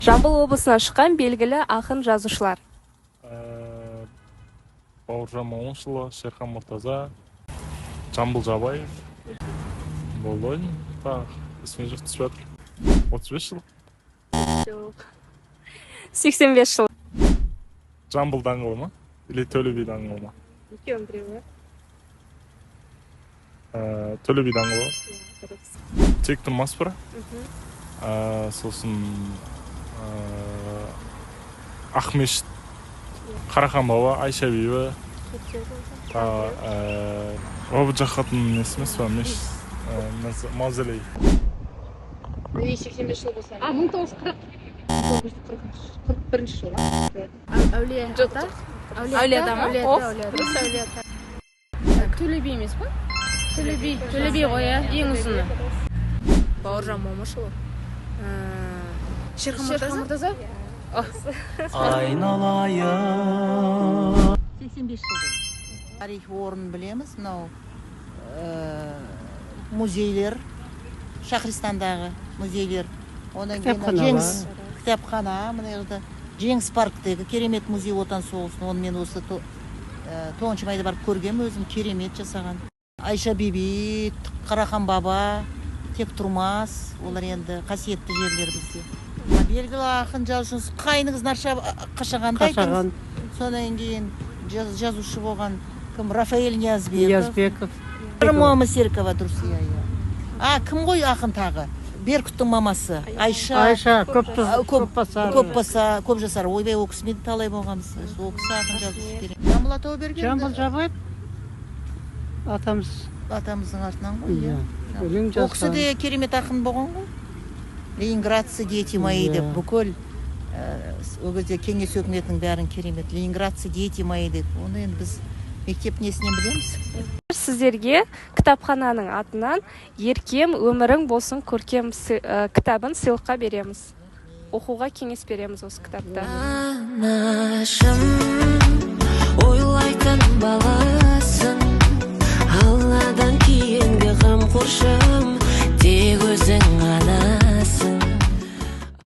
Жамбыл облысынан шыққан белгілі ақын жазушылар. Бауыржан Момышұлы, Шерхан Мұртаза, Жамбыл Жабаев болды ғой деймін. Тағы есіме жоқ, түсіп жатыр. 35 жыл. Жоқ. 85 жыл. Жамбыл даңғылы ма или Төле би даңғылы ма? Екеуінің біреуі. Төле би даңғылы. Дұрыс. Тектұрмас бір. Сосын Ақмешіт, Қарахан баба, Айша бибі, тағы Бабы несі емес па, мешіт, мавзолей. 85 жыл болса. А, 1940. 1941 жыл. Әулие Ата. Әулие Ата ма? Әулие Оф. Ата, Әулие Ата. Дұрыс, Әулие Ата. Төле би емес па? Төле би. Төле би ғой, иә, ең ұзыны. Бауыржан Момышұлы. Шерхан Шерхан Мұртаза. Мұртаза? Айналайын. 85 жыл ғой. Тарихи орнын білеміз. Мынау музейлер, Шахристандағы музейлер, одан кейін Кітапханалар. Жеңіс кітапхана, мына жерде Жеңіс парктегі керемет музей, Отан соғысының. Оны мен осы 9 майда барып көргенмін өзім, керемет жасаған. Айша биби, Қарахан баба, Тектұрмас, олар енді қасиетті жерлер бізде. Белгілі ақын жазушыңыз қайныңыз Нарша Қашағанды айтыңыз. Қашаған. Содан кейін жазушы болған кім, Рафаэль Ниязбеков. Ниязбеков. Мама Серікова, дұрыс, иә. А кім ғой ақын тағы, Беркуттың мамасы Айша. Айша көп. А, Көп басар. Көп баса, көп жасар. Ойбай, ол кісімен талай болғанбыз. Ол кісі ақын, жазушы керек. Жамбыл Атауберген. Жамбыл Жабаев атамыз. Атамыздың артынан ғой, иә иә. Өлең Ол кісі жазған. де керемет ақын болған ғой. «Ленинградцы, дети мои» деп бүкіл ол кезде кеңес өкіметінің бәрін керемет «Ленинградцы, дети мои» деп, оны енді біз мектеп несінен білеміз. Сіздерге кітапхананың атынан «Еркем, өмірің болсын көркем» кітабын сыйлыққа береміз. Оқуға кеңес береміз осы кітапты. Анашым ойлайтын баласын.